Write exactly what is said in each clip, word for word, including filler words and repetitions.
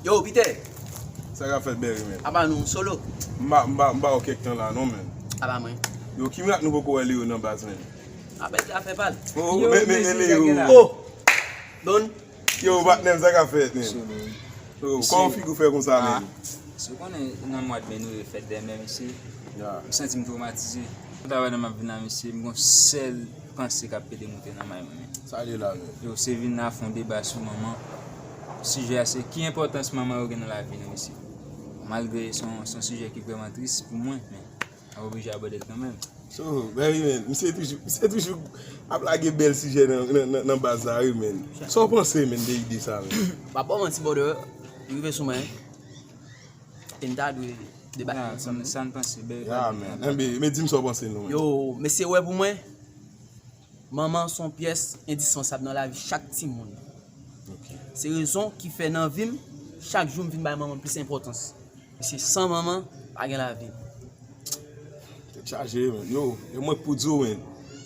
Yo, Peter! Sa k ap fèt, Berry, menn? Apa nou solo? M pa, m pa, m pa wè w kèk tan la, non, menn. Apa mwen? Yo, ki mirak nou poko wè Leo nan baz, menn? Apa, li afè pa l. Oh, men, men, men, Leo. Oh! Don. Yo, patnè m, sa k ap fèt, menn? Solo, wi. Yo, kòman figi w fè konsa, menn? Ah. Si w konnen, nan mwa de me nou ye fèt dèmen, mesye. Ya. M santi m twomatize. Travay nan m ap vin la, mesye, m gon sèl panse k ap pede monte nan may mwen, men. Sa li la, men. Yo, se vin la fè yon deba sou manman. Sijè a se ki enpòtans manman yo gen nan lavi nou, mesye. Malgre se yon, se yon sijè ki vrèman tris pou mwen, men m ap oblije abòde l kanmenm. So, Berry, men, misye toujou, misye toujou ap lage bèl sijè nan, nan, nan, nan baz la, wi, men. Sa w panse, men, de ide sa, men? M pa ba w manti, brother, li rive sou mwen. E m ta dwe debake ansanm, men. Sa n panse, Berry? Ya, men. Enben, men di m sa w panse, non, men. Yo, mesye, wè pou mwen, manman se yon pyès endispansab nan lavi chak timoun. Ok. Se rezon ki fè nan vi m, chak jou m vin bay manman m plis enpòtans. Mesye, san manman, pa gen lavi. Tèt chaje, men. Yo, e mwen k pou di w, men.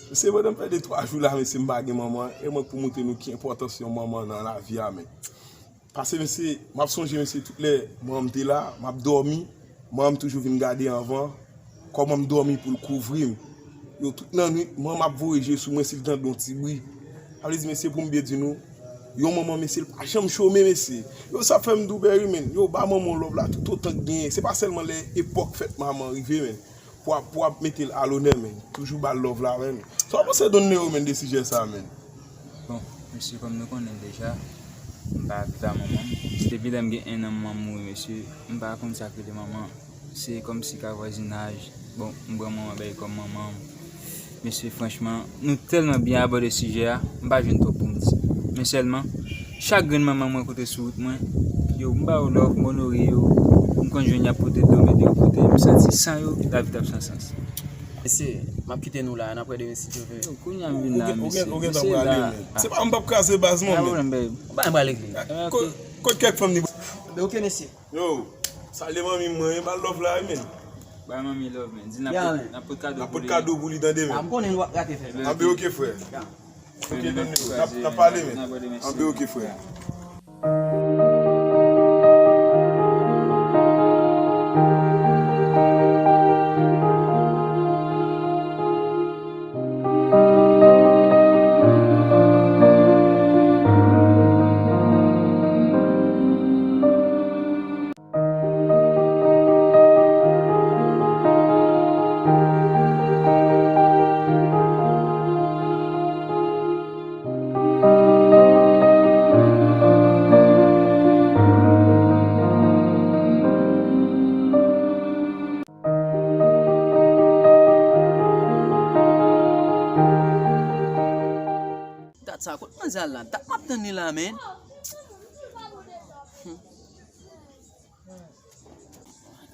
Mesye, pandan m fè de twa jou la, mesye, m pa gen manman. E mwen k pou montre nou ki enpòtans yon manman nan lavi a, men. Paske, mesye, m ap sonje, mesye, tout lè manman m te la, m ap dòmi, manman m toujou vin gade anvan, kòman m dòmi pou l kouvri m. Yo, tout nan nwit, manman m ap voye je sou mwen si l tande yon ti bri. Sa vle di, mesye, pou m byen di nou, yon manman, mesye, l pa janm chome, mesye. Yo, sa fè m di w, Berry, men, yo, ba manman w love la toutotan k genyen. Se pa sèlman lè epòk fèt manman rive, men. Pou ap, pou ap mete l alonè, men. Toujou ba l love la, men. Sa w panse, Don Leo, men, de sijè sa, men? Bon, mesye, kòm nou konnen l deja, m pa viv a manman m. Se depi lè m gen en an, manman m mouri, mesye. M pa konn sa k rele manman. Se kòmsi ka vwazinaj. Bon, m pran manman bèy kòm manman m. Mesye, franchman, nou tèlman byen abòde sijè a, m pa jwenn twòp pou m di. Men sèlman, chak grenn manman mwen kote sou wout mwen, yo, m ba yo love, m onore yo. M konn jwenn y ap pote do m ede yo pote. M santi san yo, lavi t ap san sans. Mesye, m ap kite nou la, n ap wè demen si Dye vle. Yo, kounye a m vin la, mesye. Ou gen tan prale, men. Se pa m p ap kraze baz, non, men. Pa pwoblèm, baby. Ou pa gen pral legliz. Kot kèk fanm ni. Ok, mesye. Yo, salye manmi mwen, ba l love la, men. Ba manmi love, men. Di l n ap pot, n ap pot kado pou li. N ap pot kado pou li, tande, men. A, m konnen nou rate fè sa. Anben, ok, frè. Ok, Don Leo, n ap, n ap pale, men. Anben, ok, frè. Dat sa, kot manzè al la? Dat m ap tann li la, men. Hmm.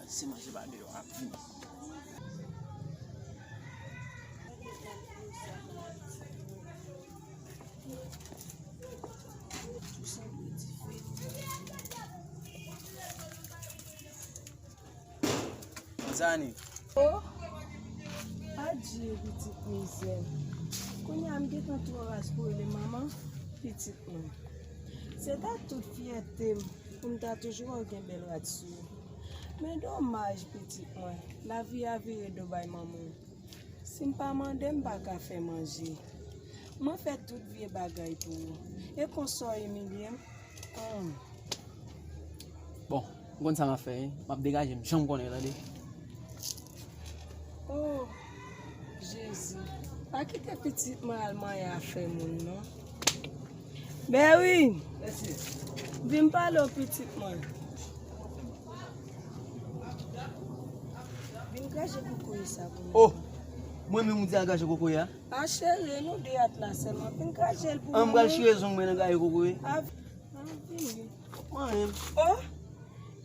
Se manje pa deyò ap vini. Zani. Oh, adye pitit mizè. Kounye a m gentan twò raz pou rele manman pitit mwen. Se ta tout fyète m pou m ta toujou wè w gen bèl rad sou ou. Men domaj, pitit mwen, lavi a vire do bay manman w. Si m pa mande, m pa ka fè manje. Mwen fè tout vye bagay pou ou. E konsa w imilye m? Humm. Bon, m konn sa m ap fè, wi. M ap degaje m jan m konnen, tande. Oh, Jezi. Pa kite pitit mwen al manyen afè moun, non. Berry, vin pale w pitit mwen. Vin krache kokoye sa pou mwen. Oh, mwen menm ou di al krache kokoye a? A cheri, nou de at la sèlman. Vin krache l pou mwen. An m pral chire zong mwen nan gaye kokoye. A, a vini. Mwen menm. Oh,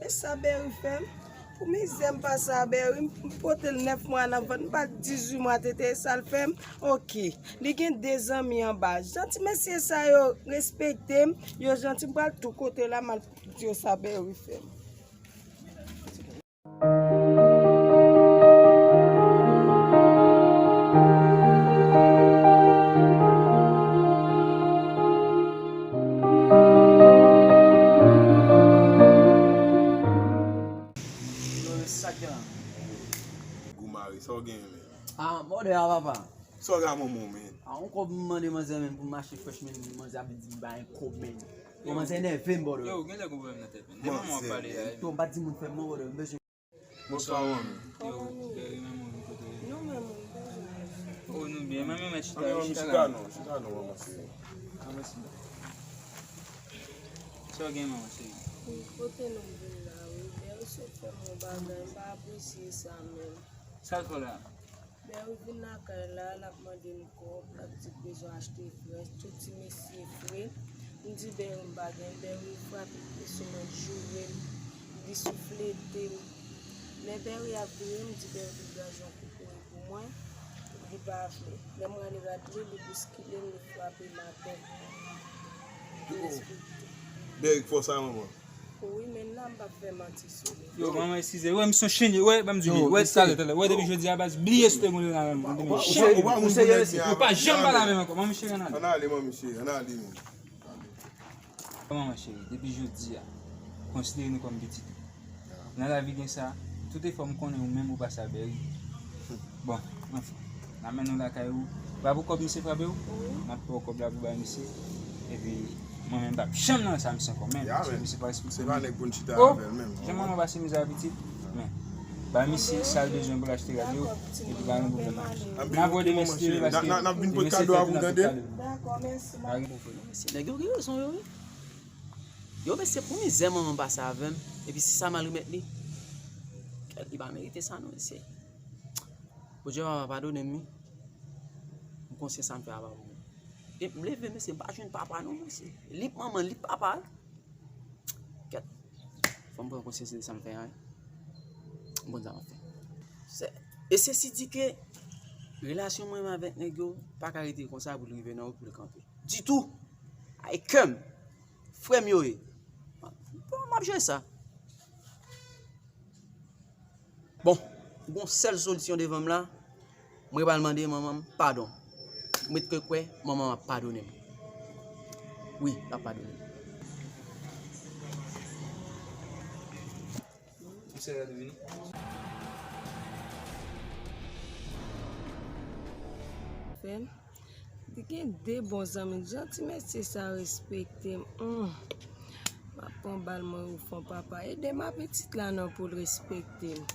e sa Berry fè m. Pou mizè m pase a Berry, m pote l nèf mwa nan vant, m pa t dizuit mwa tete, e sa l fè m. Ok, li gen de zanmi anba. Jan ti mesye sa yo respekte m, yo janti, m pral tou kote la, m al di yo sa Berry fè m. Fè a papa. Sa w gen a manman w, men? A, yon kòb m mande manzè menm pou m achte fresh, men manzè ap di m pa gen kòb, men. Yo, manzè nève m, bòdò. Yo, gen lè gon pwoblèm nan tèt, men. De manman w ap pale la. Yo, m pa t di moun fè m non, bòdò. M bezwen. Bonswa, manmi. Yo, Bèri, manman w, kote w ye? Nou menm, nou bezwen. Oh, nou byen. Manmi, mèt chita, chita la. Chita non, chita non, manman cheri. A, mèsi. Sa w gen, manman cheri? Wi, kote nou vin la, wi. Bèri sot fè m yon bagay, m pa apresye sa menm. Sa l fè w la? Bèri vin lakay la, l ap mande m kòb, l ap di l bezwen achte frèch, tout ti mesye fre. M di Bèri m pa gen, Bèri frape pye sou mwen, joure m, li souflete m. Lè Bèri ap vire, m di Bèri degaje yon kou kouri pou mwen, li pa vle. Lè m rale rad li, li bouskile m, li frape m atè. Bèri k fè w sa, manman? Wi, men nan m p ap fè manti sou li. Yo, manman, eskize. Wè, misye chen, wè, ban m di li. Wè, talè, talè. Wè, depi jodi a, baz, bliye sou te moun la menm. Ou pa moun pou nèg li. Yo pa janm pale avè m ankò. Manman, cheri, ann ale. Ann ale, manmi, cheri, ann ale, men. Manman, cheri, depi jodi a, konsidere nou kòm pitit ou. Nan lavi gen sa, tout efò m konnen ou menm ou pase a Bèri. Bon, anfen. N a mennen w lakay ou. Pa pou kòb misye frape w? Wi. N ap pran kòb la pou bay misye. Epi, mwen menm, m p ap janm nan sa misye ankò, men. Ya, men. Misye pa respekte m. Se pa nèg pou n chita avè l menm. Jan manman pase mizè a pitit, men. Bay misye sa l bezwen pou l achte rad yo, epi pa gen pwoblèm. N ap wè demen si Dye vle, paske demen se fèt, n ap fè tout kado. Dakò, mèsi. Pa gen pwoblèm. Nèg yo gen rezon yo, wi. Yo, men se pou mizè manman pase avè m, epi se sa m al remèt li. Kèt, li pa merite sa non, mesye. Bondye papa padone m, wi. M konsyan sa m fè a pa bon. E m leve, mesye, m pa jwenn papa non, mesye. Li k manman, li k papa. Kèt. Fò m pran konsyans de sa m fè a, wi. M konn sa m ap fè. Se, e se si di ke relasyon mwen avèk nèg yo pa ka rete konsa pou l rive nan wout pou l kanpe. Ditou. Ay kè m. Frè m yo ye. Bon, m ap jere sa. Bon, gon sèl solisyon devan m la. Mwen pral mande manman m padon. Mwen te kwè manman m ap padone m. Wi, l ap padone m. Misye rete vini. Fè m. Li gen de bon zanmi. Jan ti mesye sa respekte m. Hum. M ap pran bal mwen ou fon papa. Ede m a pitit la non pou l respekte m.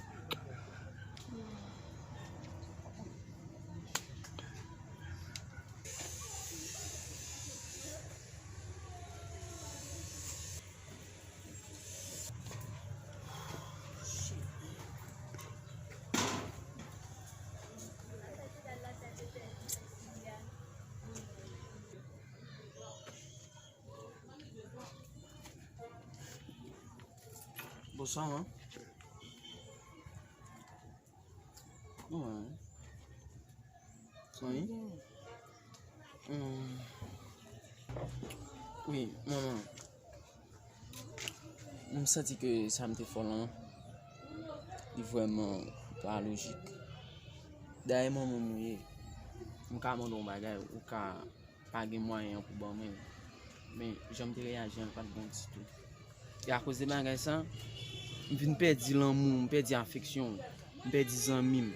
Bonswa, man. Wi. Wi. Hmm. Wi, manman. M santi ke sa m te fè w lan, li vrèman pa lojik. Dayè manman m ou ye, m ka mande w yon bagay, ou ka pa gen mwayen an pou ban mwen l. Men, jan m te reyaji an, l pa t bon ditou. E akoz de bagay sa, m vin pèdi lanmou, m pèdi afeksyon, m pèdi zanmi m.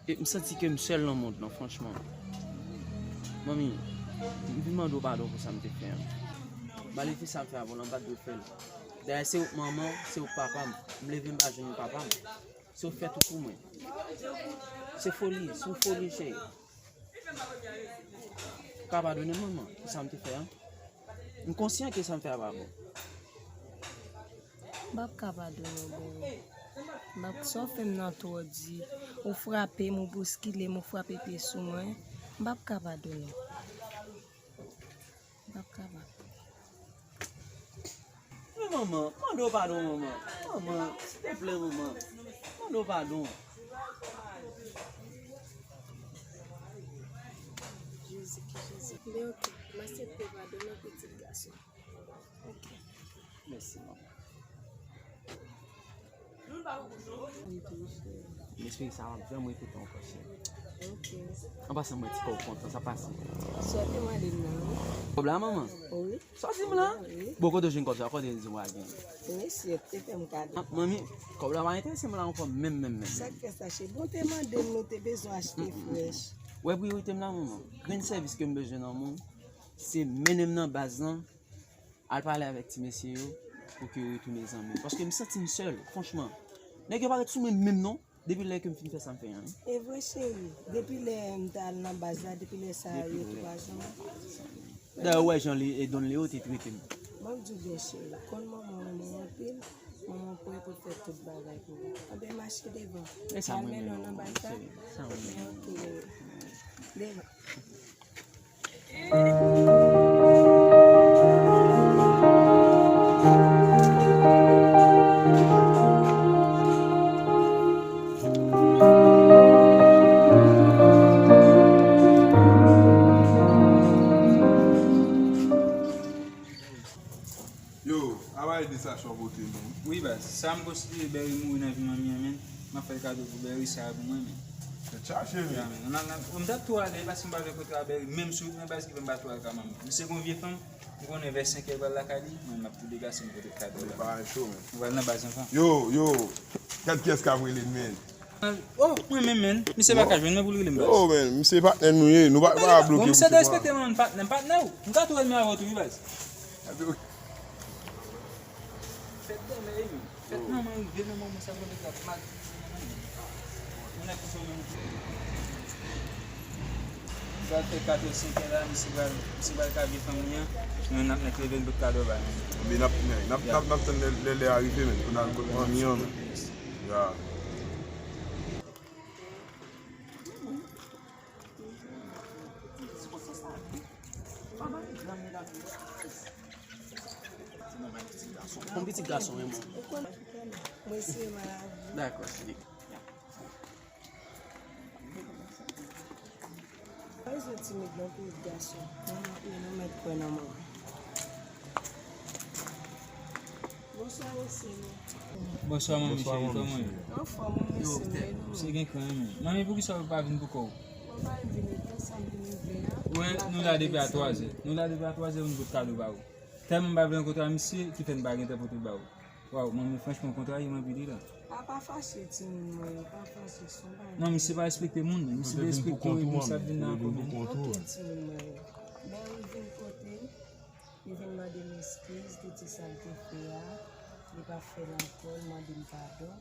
E m santi ke m sèl nan mond lan, franchman. Manmi, m vin mande w padon pou sa m te fè an. Malefis sa m fè avè w lan, m pa t dwe fè l. Dayè, se ou k manman, se ou k papa m. M leve, m pa jwenn papa m. Se ou k fè tout pou mwen. Se foli, se yon foli, cheri. Ou ka padone m, manman, pou sa m te fè an? M konsyan ke sa m fè a pa bon. M p ap ka padone w, Bèri. M p ap, sa w fè m nan twò di. Ou frape m, ou bouskile m, ou frape pye sou mwen. M p ap ka padone w. M p ap ka padone w. Men manman, mande w padon, manman. Manman, silvouplè, manman. Mande w padon. Jezi, ki Jezi. Men oke, m aksepte padon nan, pitit gason. Oke. Mèsi, manman. M espere sa w ap janm repete ankò, cheri. Ok. An pasan, mwen ti kòb kontan, sa pase. Sa w te mande m nan, wi. Kòb la, manman? Wi. Sa w di m la? Wi. Bon, kote w jwenn kòb sa? Kote w di w pa gen? Mesye te fè m kado. Ah, manmi, kòb la pa enterese m la ankò, menm, menm, menm. Sa k fè sa, cheri? Bon, te mande m, nou te bezwen achte frèch. Wè priyorite m la, manman. Grenn sèvis ke m bezwen nan moun, se mennen m nan baz lan, al pale avèk ti mesye yo pou ke yo retounen zanmi. Paske m santi m sèl, franchman. Nèg yo pa ret sou mwen menm non, depi lè ke m fin fè sa m fè an. E vre, cheri, depi lè m t al nan baz la, depi lè sa a, yo tou pa janm. Dayè, ou wè jan li, e Don Leo te trete m. Ban m di w byen, cheri, konn manman w renmen w anpil, manman w prè pou l fè tout bagay pou ou. Anben, mache devan. E sa mwen menm, cheri, sa mwen menm. Ok, bebe. Devan. Yo, a bay de sa chò pote non. Wi baz, sa m konsidere Berry mouri nan vi manmi an, men m ap fè l kado pou Berry, sa a pou mwen, men. Tèt chaje, men. Ya, men. Nan, nan, m t ap tou ale, paske m pa vle kote a Berry, menm si w renmen baz ki fè m pa tou al ka manmi. Misye gon vye fanm, m konnen vè senkè l pral lakay li, mwen m ap tou deplase m pote kado la. Bagay cho, men. M pral nan baz anvan. Yo, yo, gad kiyès k ap rele m, men. Oh, mwen menm, men. Misye pa ka jwenn mwen pou l rele m baz. Yo, men, misye patnè nou ye. Nou pa, pa bloke misye. Bon, misye derespekte mwen, patnè m, patnè w. M ka tou renmen avè w tou, wi, baz. Fèt dèmen, wi. Fèt manman rive, manman mwen sa konn nèg la mal. Yon nèg konsa menm. Pral fè katòz senkè la, misye pral, misye pral ka vye fanm li an. Mwen n ap nèk leve n pot kado bay. Men n ap, n ap, n ap, n ap tann lè, lè, lè a rive, men. Pou n al kot manmi an, men. Ya. Yon pitit gason, wi, mwen. Dakò, cheri. Pa bezwen timid non, pitit gason. Manman, nou mèt kwè nan manman. Bonswa, mesye. Bonswa, manmi cheri, kòman w ye? Anfòm, wi, mesye, men nou. Misye gen kran, men. Manmi, poukisa w pa vin pou kò w? Mwen pa vin vin ete, sa m vin vle a. Wè, nou la depi a twazè. Nou la depi a twazè pou n pot kado ba ou. Tèlman m pa vle rankontre a misye, ki fè n pa gentan pote l ba ou. Waw, manmi, franchman, w kontrarye m anpil wi la. A, pa fache, timoun mwen yo, pa fache, se yon bagay. Non, misye pa respekte moun, men misye derespekte w epi misye ap vin nan kò, men. Ok, timoun mwen yo. Berry vin kote m. Li vin mande m eskiz de ti sa l te fè a. Li p ap fè l ankò, l mande m padon.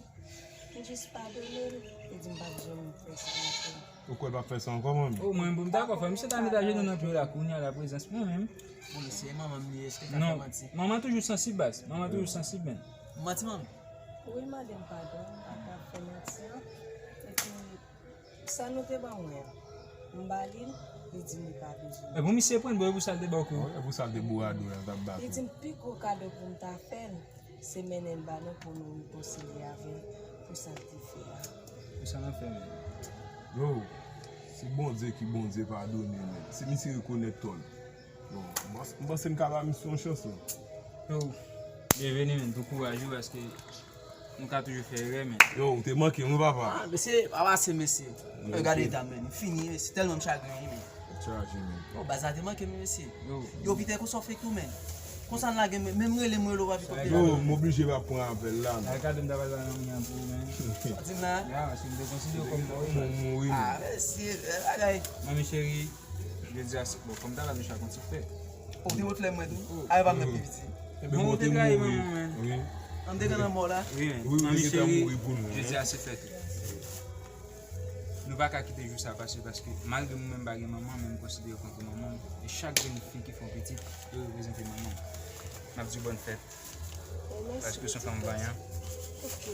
M jis padone l, li di m p ap janm fè sa ankò. Ou kwè l p ap fè sa ankò, manmi? O, mwen menm pou m ta kwè, fò misye ta met ajenou nan pye w la kounye a la, prezans mwen menm. Bon, mesye, e manman m li ye, èske l ka fè manti? Non, manman toujou sansib, baz. Manman toujou sansib, men. Manti, manmi? Wi, mande m padon, m pa t ap fè manti an. Epi, sa nou te ban mwen an, m ba li l, li di m li pa bezwen. E pou misye pran l, bon, e pou sa l te ba w tou. Wi, e pou sa l te bourado a, l t ap ba tou. Li di m pi gwo kado pou m ta fè l, se mennen l ba nou pou nou rekonsilye avè l pou sa l te fè a. Pou sa n ap fè menm? Yo, se Bondye ki Bondye padone, men. Si misye rekonèt tò l. Bon, m pans-, m panse m ka ba misye yon chans, non. Yo, byenveni, men, pou kouraj ou, paske nou ka toujou fè erè, men. Yo, ou te manke m, wi, papa. Ah, mesye, pa pase, mesye. Gade eta m, men. M fini, mesye. Tèlman m chagren, wi, men. Tèt chaje, men. Bon, baz la te manke m, mesye. Yo. Yo, Pita, konsa w fè tou, men. Konsa n lage m, menm rele m, rele w pa pi kote. Yo, m oblije pa pran apèl la, men. Al gade m ta pral ba nan mitan pou ou, men. Sa w di m la? Ya, paske m te konsidere w kòm mò, wi. Mò, mò, wi, men. Ah, mesye, bèl bagay. Manmi cheri, jodi a, bon, fò m ta ba Michak yon ti fè. Ou te wont lè mwen tou. A, e pa m nan pi piti. Bon, ou te trayi manman w, men. Wi. An te gen nan mò la. Wi, men. Manmi cheri, jodi a se fèt ou. Nou pa ka kite jou sa pase, paske malgre mwen menm pa gen manman, men m konsidere w kòm manman m. E chak grenn fi ki fè yon pitit, yo reprezante manman m. M ap di w bòn fèt. Paske w se yon fanm vanyan. Ok,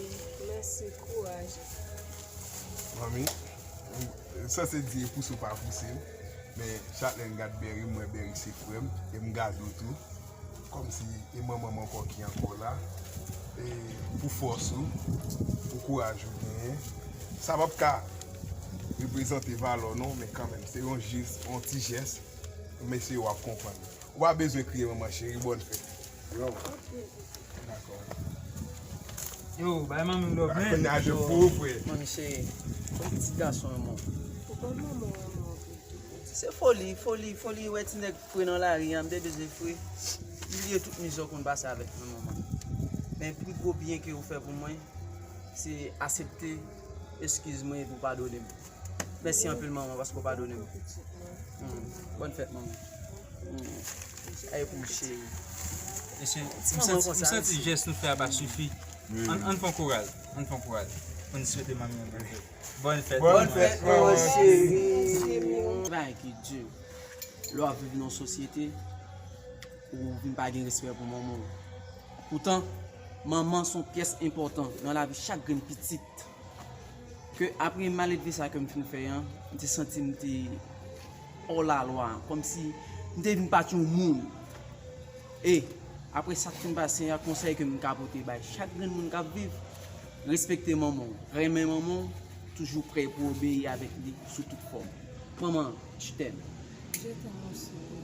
mèsi, kouraj. Manmi, m sanse di e pouse w pa pouse m, men chak lè m gad Berry, m wè Berry se frè m, e m gade w tou. Kòmsi e manman m ankò ki ankò la. E pou fòs ou, pou kouraj ou genyen. Sa p ap ka reprezante valè w non, men kanmenm, se yon jès, yon ti jès, mesye yo ap konprann. Ou pa bezwen kriye, manman cheri, bòn fèt. Yo. Dakò. Yo, bay manmi love, men. Kounya je fou, frè. Manmi cheri, kòm pitit gason an, man. Ou konn manman w renmen w anpil tou. Se foli, foli, foli, wè ti nèg fre nan lari an, m te bezwen fre. M bliye tout mizè w konn pase avèk mwen, manman. Men pli gwo byen ke ou fè pou mwen, se aksepte eskiz mwen epi w padone m. Mèsi anpil, manman, paske w padone m. Hmm. Bòn fèt, manman. Hmm. Ay pou m, cheri. Mesye, m santi, m santi jès nou fè a pa sifi. Ann, ann fè yon koral. Ann fè yon koral. Ann swete manmi yon bòn fèt. Bòn fèt, manman cheri. Bagay ki di, lè w ap viv nan yon sosyete, ou vin pa gen respè pou manman w. Poutan, manman se yon pyès enpòtan nan lavi chak grenn pitit. Ke apre maledve sa ke m fin fè an, m te santi m te hors la loi, kòmsi m te vin pa t yon moun. E apre sa k fin pase a, konsèy ke m ka pote bay chak grenn moun k ap viv, respekte manman w, renmen manman w, toujou prè pou obeyi avèk li sou tout fòm. Manman, je t'aime. Je t'aime aussi.